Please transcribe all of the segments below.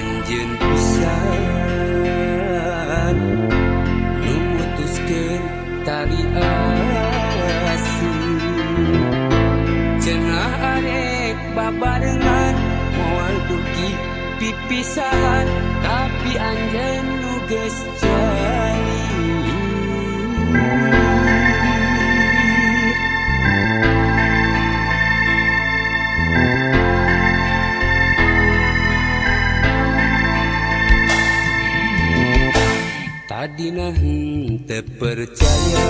Anjeun pisan nu mutuskeun tali asih. Cenah arek babarengan moal dugi pipisahan, tapi anjeun nu geus jadi. Tadina henteu percaya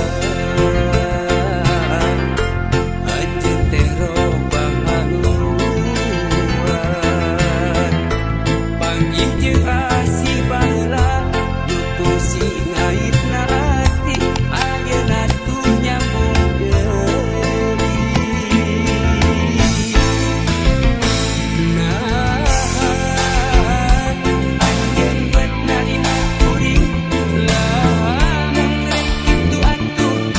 anjeun teh robah haluan, panggih jeung asih baheula nu kungsi ngaitna ati, ayeuna tuh nyambung deui. Nah, anjeun bet narima kuring, lamun rek kitu atuh.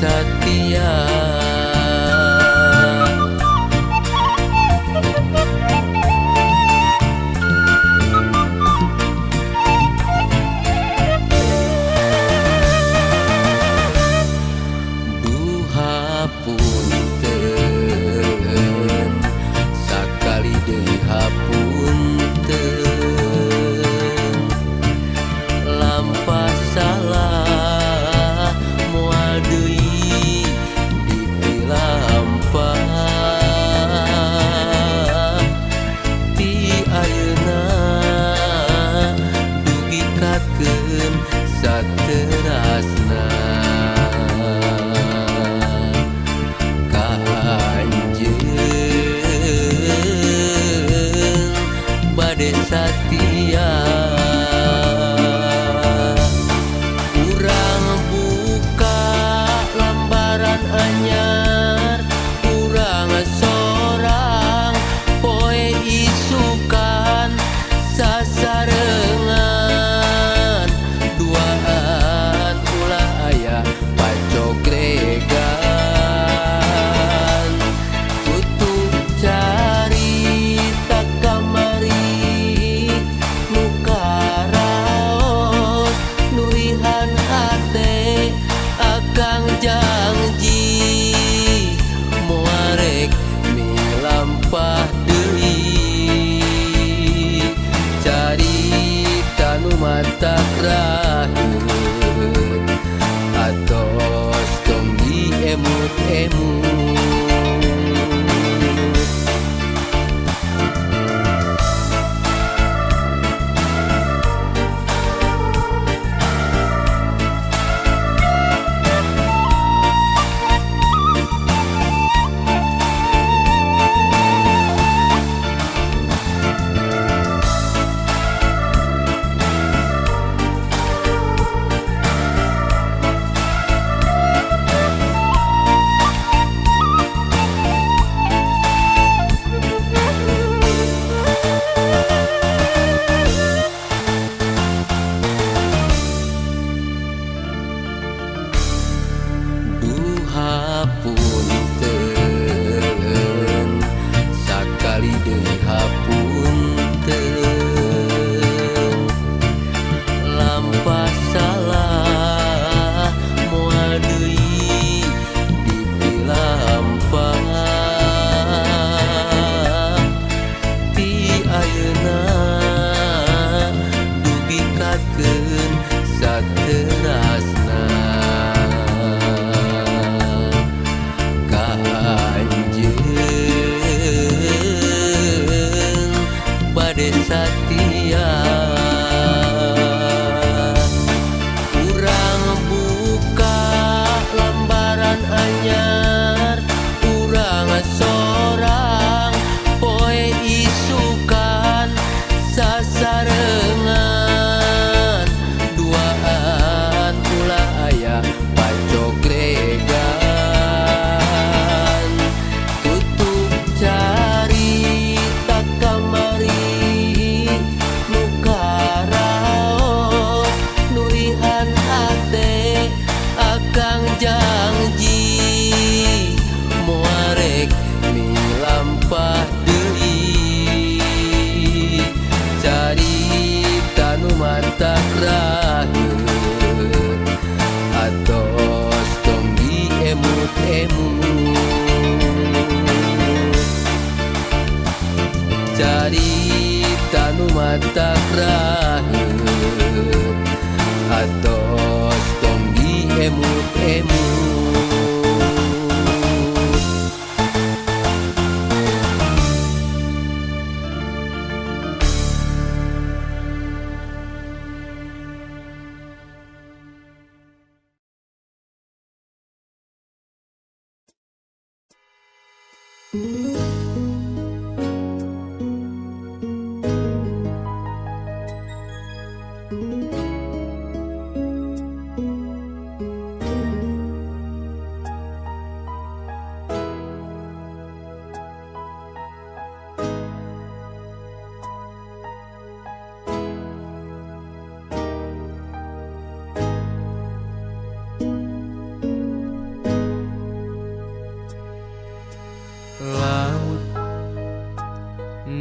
satia. Duh hapunten, sakali deui hapunten, lampah salah moal deui dipilampah. Ti ayeuna dugi kakeun saterasna ka anjeun bade satia. Urang buka lambaran anyar, urang sorang poe isukan sasarengan, duaan ulah aya pacogregan. Tutup carita kamari nu karaos nurihan hate, akang janji moal rek milampah deui. Carita nu matak raheut atos tong diemut-emut. Duh hapunten, sakali deui hapunten, lampah salah moal deui dipilampah. Ti ayeuna dugi kakeun saterasna ka anjeun bade satia. Urang buka lambaran anyar, urang sorang poe isukan sasarengan, duaan ulah aya pacogregan. Tutup carita kamari nu karaos nurihan hate, akang janji moal rek milampah deui. Carita nu matak raheut atos tong diemut-emut. Carita nu matak raheut atos tong diemut-emut.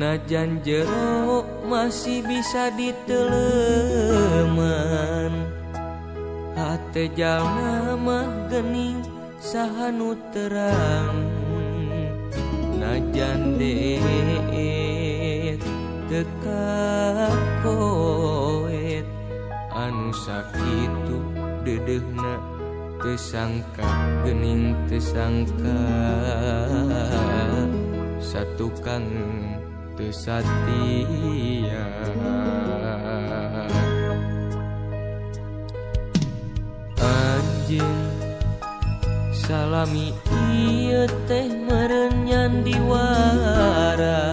Najan jero masih bisa diteleman. Hate jalma mah gening saha nu terang. Najan deet teu kakoet anu sakitu deudeuhna teu sangka geuning teu sangka satukang teu satia. Anjeun salami ieu teh meureun nyandiwara.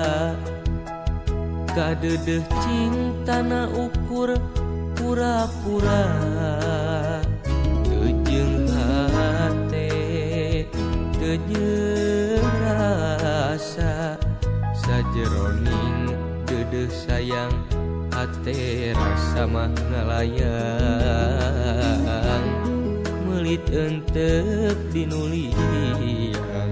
Kadeudeuh cintana ukur pura-pura. Teu jeung hate teu jeung rasa. Sajeroning deudeuh sayang hate rasa mah ngalayang. Meulit entep dinuliang.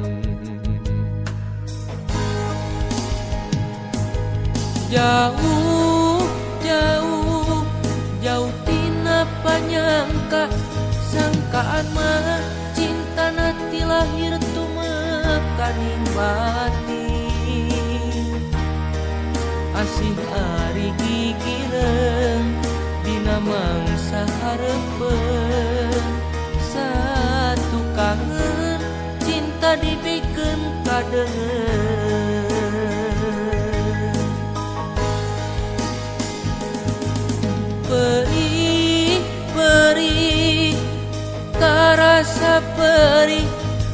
Jauh jauh jauh tina panyangka. Sangkaan mah cintana ti lahir tumekaning batin. Asih ari gigireun dina mangsa hareupeun. Satu kangen cinta dibikeun kadeungeun. Perih perih karasa perih.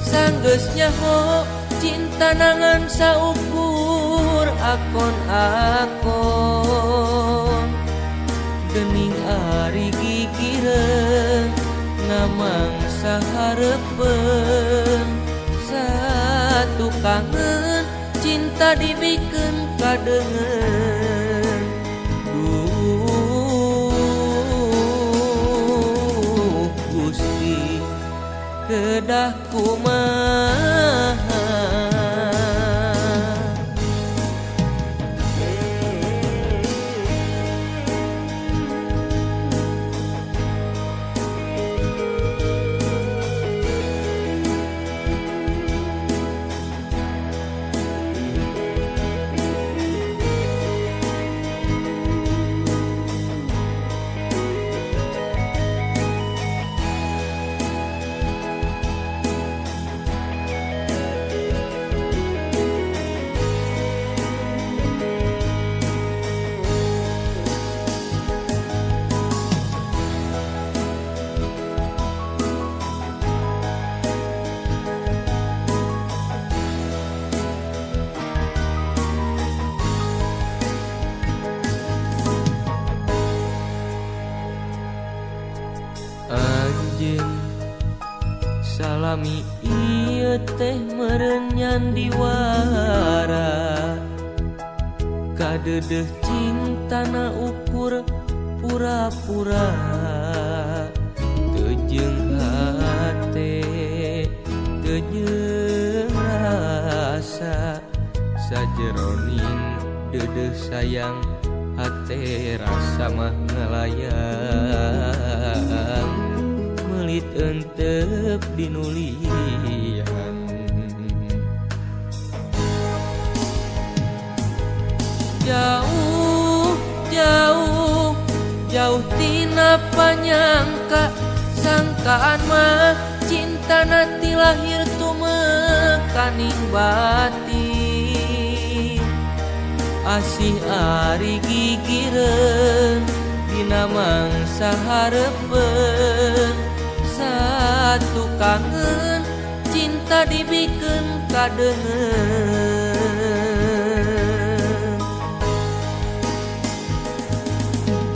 Sanggeus nyaho cinta nangan saukur akon-akon. Gening ari gigireun namangsa hareupeun. Satu kangen cinta dibikeun kadeungeun. Duh Gusti kedah kumaha. Anjeun salami ieu teh meureun nyandiwara. Kadeudeuh cintana ukur pura-pura. Teu jeung hate teu jeung rasa. Sajeroning deudeuh sayang hate rasa mah ngalayang. Meulit entep dinulian. Jauh jauh jauh tina panyangka. Sangkaan mah cintana ti lahir tumekaning batin. Asih ari gigireun dina mangsa hareupeun. Satu kangen cinta dibikeun kadeungeun.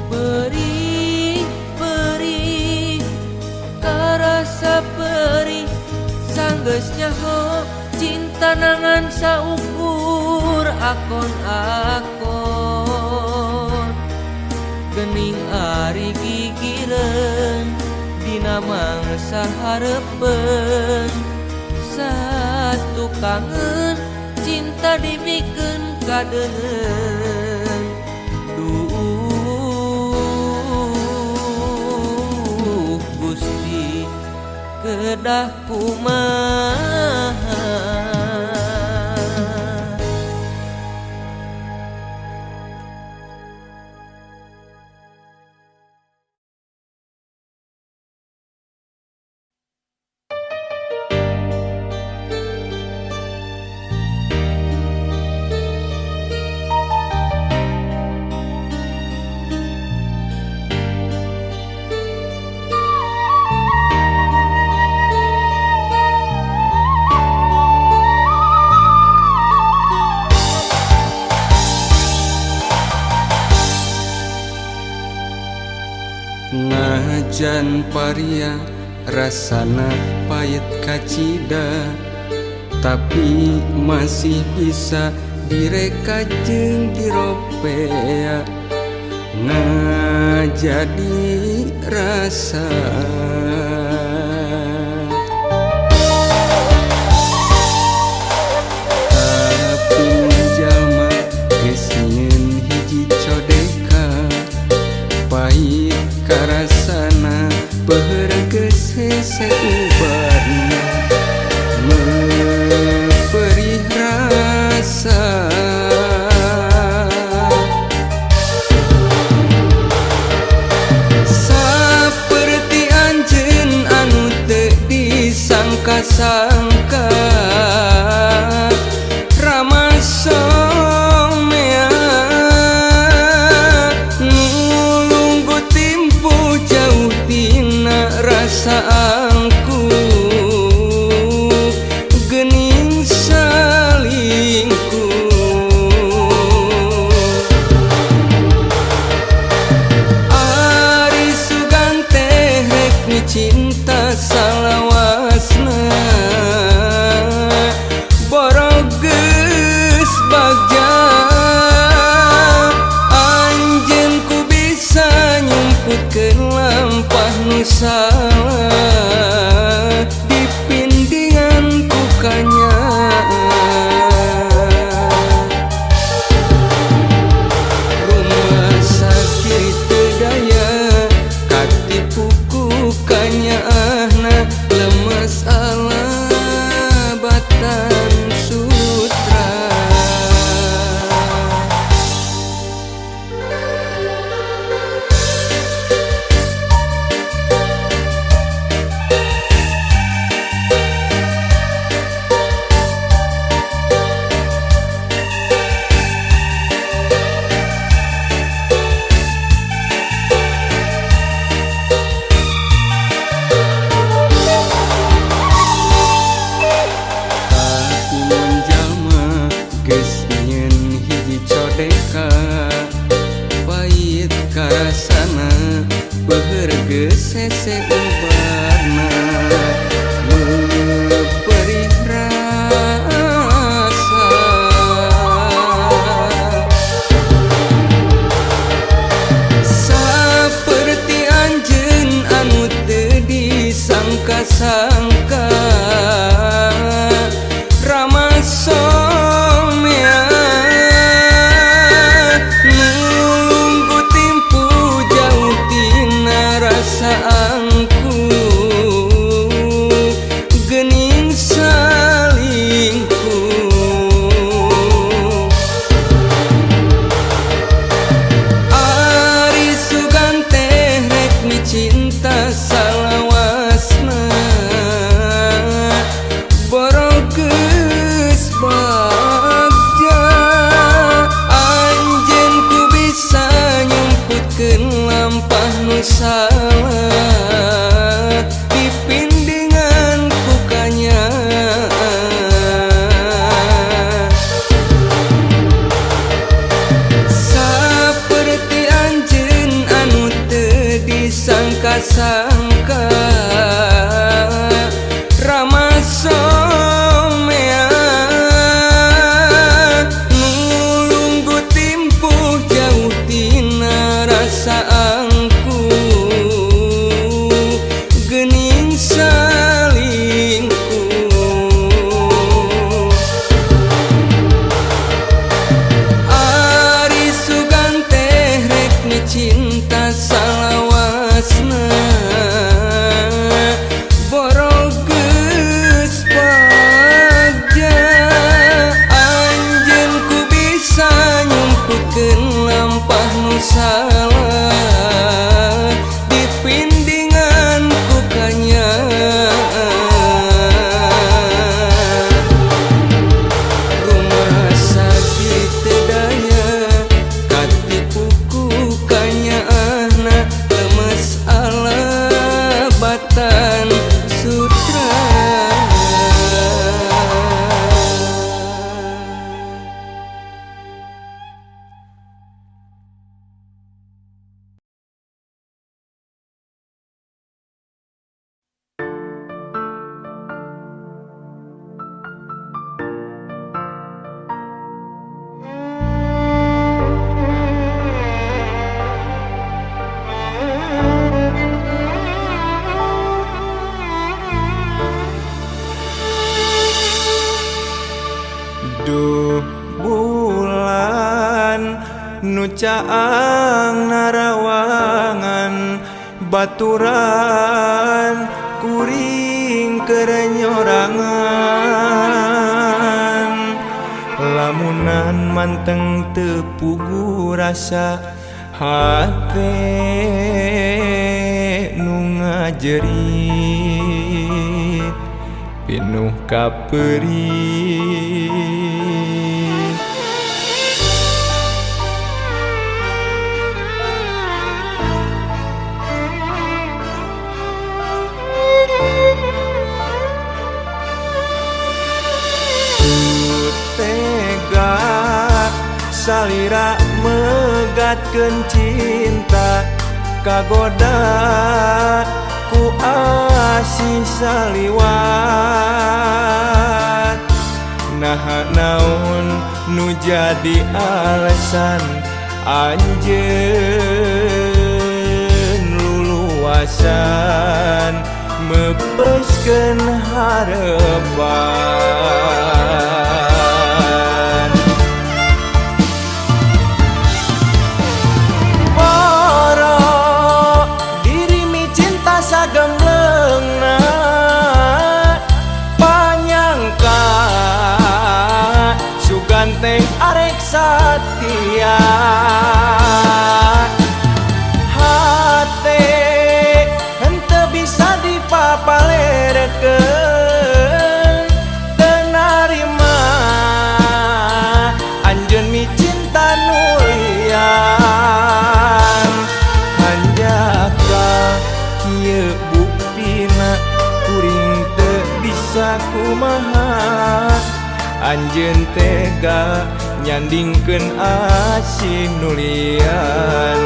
Perih perih karasa perih. Sanggeus nyaho cinta nangan saukur akon-akon. Gening ari gigireun dina mangsa hareupeun. Satu kangen cinta dibikeun Kadeungeun duh Gusti kedah kumaha. Najan paria rasana payet kacida, tapi masih bisa direka jeung diropea ngajadi rasa. Tapi mun jalma geus nyieun hiji codeka, pahit karasana peuheur geus hese ubarna meperih rasa. Saperti anjeun anu teu disangka-sangka, ramasomea nulunggu timpu jauh tina rasa angkuh geuning salingkuh. Ari sugan teh rek cinta salawasna, borok geus bagja anjeun ku bisa nyumputkeun lampah nu salah dipindingan ku kanyaah. Rumah sakit teu daya katipu ku kanyaahna, lemes ala batan sutra. Tapi mun jalma geus nyieun hiji codeka, pahit karasana peuheur geus hese ubarna meperih rasa. Saperti anjeun anu teu disangka-sangka, ramasomea nunggu timpu jauh tina rasa angkuh geuning salingkuh. Ari sugan teh rek micinta salawasna, borok geus bagja anjeun ku bisa nyumputkeun lampah nu salah dipindingan ku kanyaah. Saperti anjeun anu teu disangka-sangka, ramasomea nulunggu timpu jauh tina rasa angkuh geuning salingkuh. Duh bulan nu caang narawangan baturan kuring keur nyorangan lamunan manteng teu puguh rasa hate nu ngajerit pinuh kapeurih. Tega salira megatkeun cinta kagoda ku asih saliwat naha naon nu jadi alasan anjeun luluasan mepeskeun harepan. Poro diri mi cinta sagemblengna panyangka sugan teh arek satia hate henteu bisa dipapalerekeun teu narima anjeun mi cinta nu lian hanjaka kieu buktina kuring teu bisa kumaha anjeun tega nyandingkeun asih nu lian.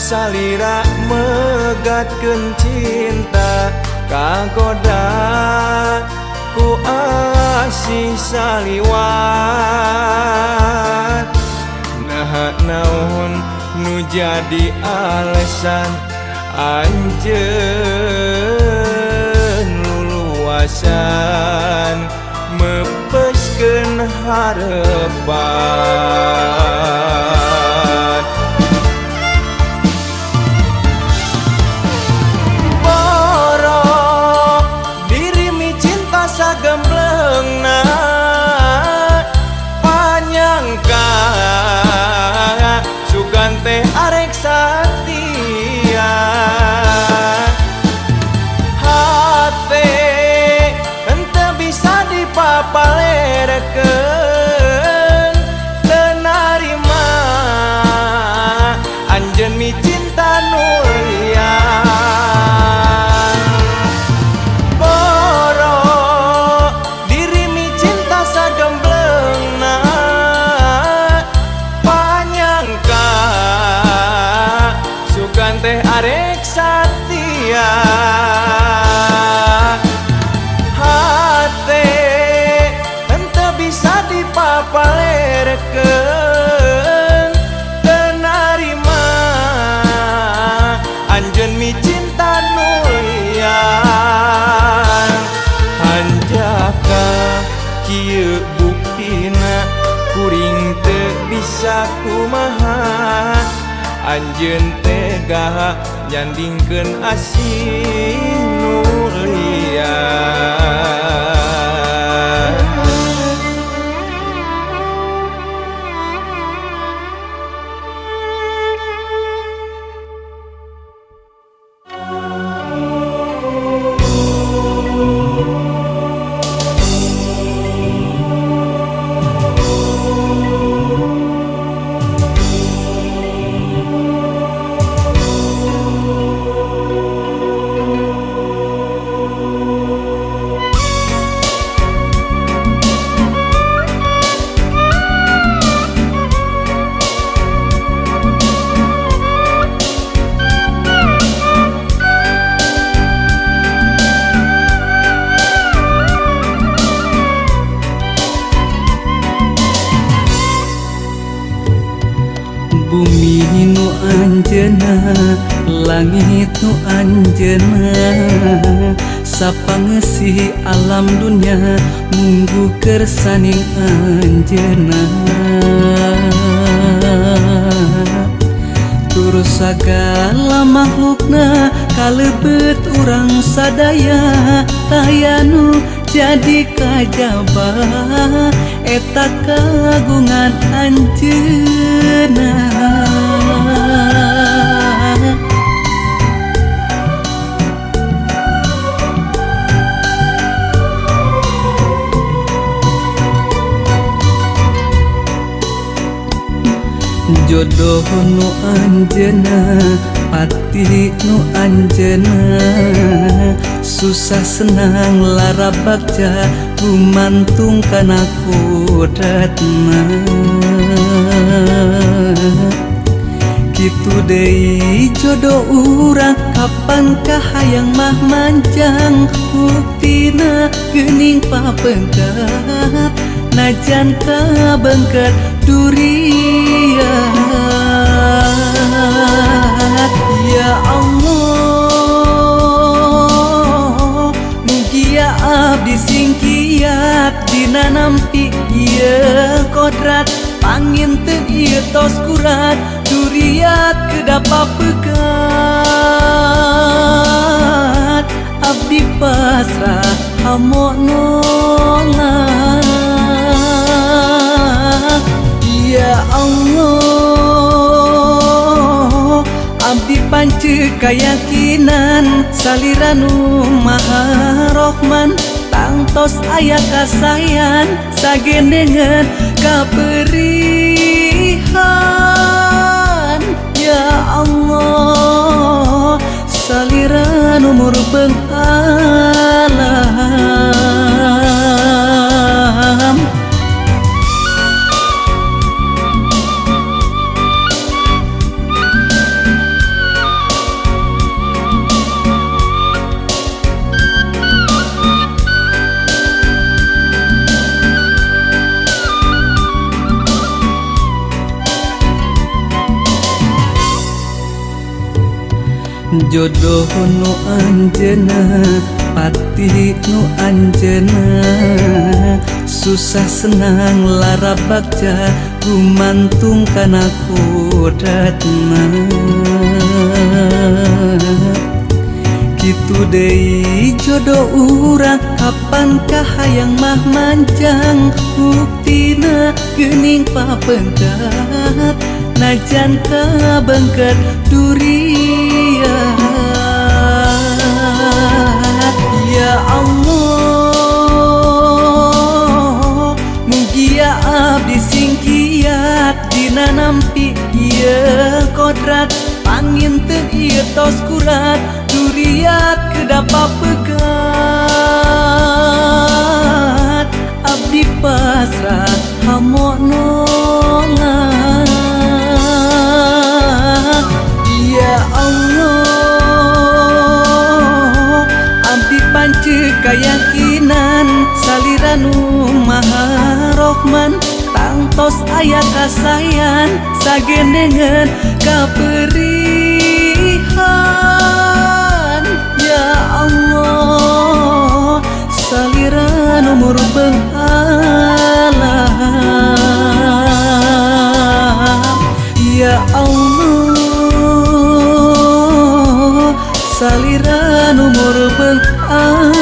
Salira megatkeun cinta kagoda ku asih saliwat naha naon nu jadi alasan anjeun luluasan mepeskeun harepan. Sagemblengna panyangka sugan teh arek satia hate henteu bisa dipapalerekeun teu narima anjeun mi cinta nu lian. Teh arek satia hate henteu bisa dipapalerekeun teu narima anjeun mi cinta nu lian hanjaka kieu buktina kuring teu bisa kumaha anjeun tega nyandingkeun asih nu lian. Bumi nu anjeunna, langit nu anjeunna, sapangeusi alam dunya munggu kersaning anjeunna. Tur sagala makhlukna kalebet urang sadaya, taya nu jadi kajaba eta kagungan anjeunna. Jodoh nu anjeunna, pati nu anjeunna, susah senang lara bagja gumantung kana kodratna. Kitu deui jodoh urang kapan kahayang mah manjang, buktina geuning papengkat najan kabengket duriat. Ya Allah, mugia abdi singkiat dina nampi ieu kodrat, panginten ieu tos kurat duriat kedapa pekat. Abdi pasrah hamo nolak. Ya Allah, abdi panceu kayakinan salira nu Maha Rohman, tangtos aya kasayan sagendengan kaperihan. Ya Allah, salira nu murbeng alam. Jodoh nu anjeunna, pati nu anjeunna, susah senang lara bagja gumantung kana kodratna. Kitu deui jodoh urang kapan kahayang mah manjang, buktina geuning papengkat najan kabengket duriat. Ya Allah, mugia abdi singkiat dina nampi ieu kodrat, panginten ieu tos kurat duriat kedapa pekat. Abdi pasrah hamo nolak. Ya Allah, abdi panceu kayakinan salira nu Maha Rohman, tangtos aya kasayan sagendengan kaperihan. Ya Allah, salira nu murbeng alam. Ya Allah, salira nu murbeng alam.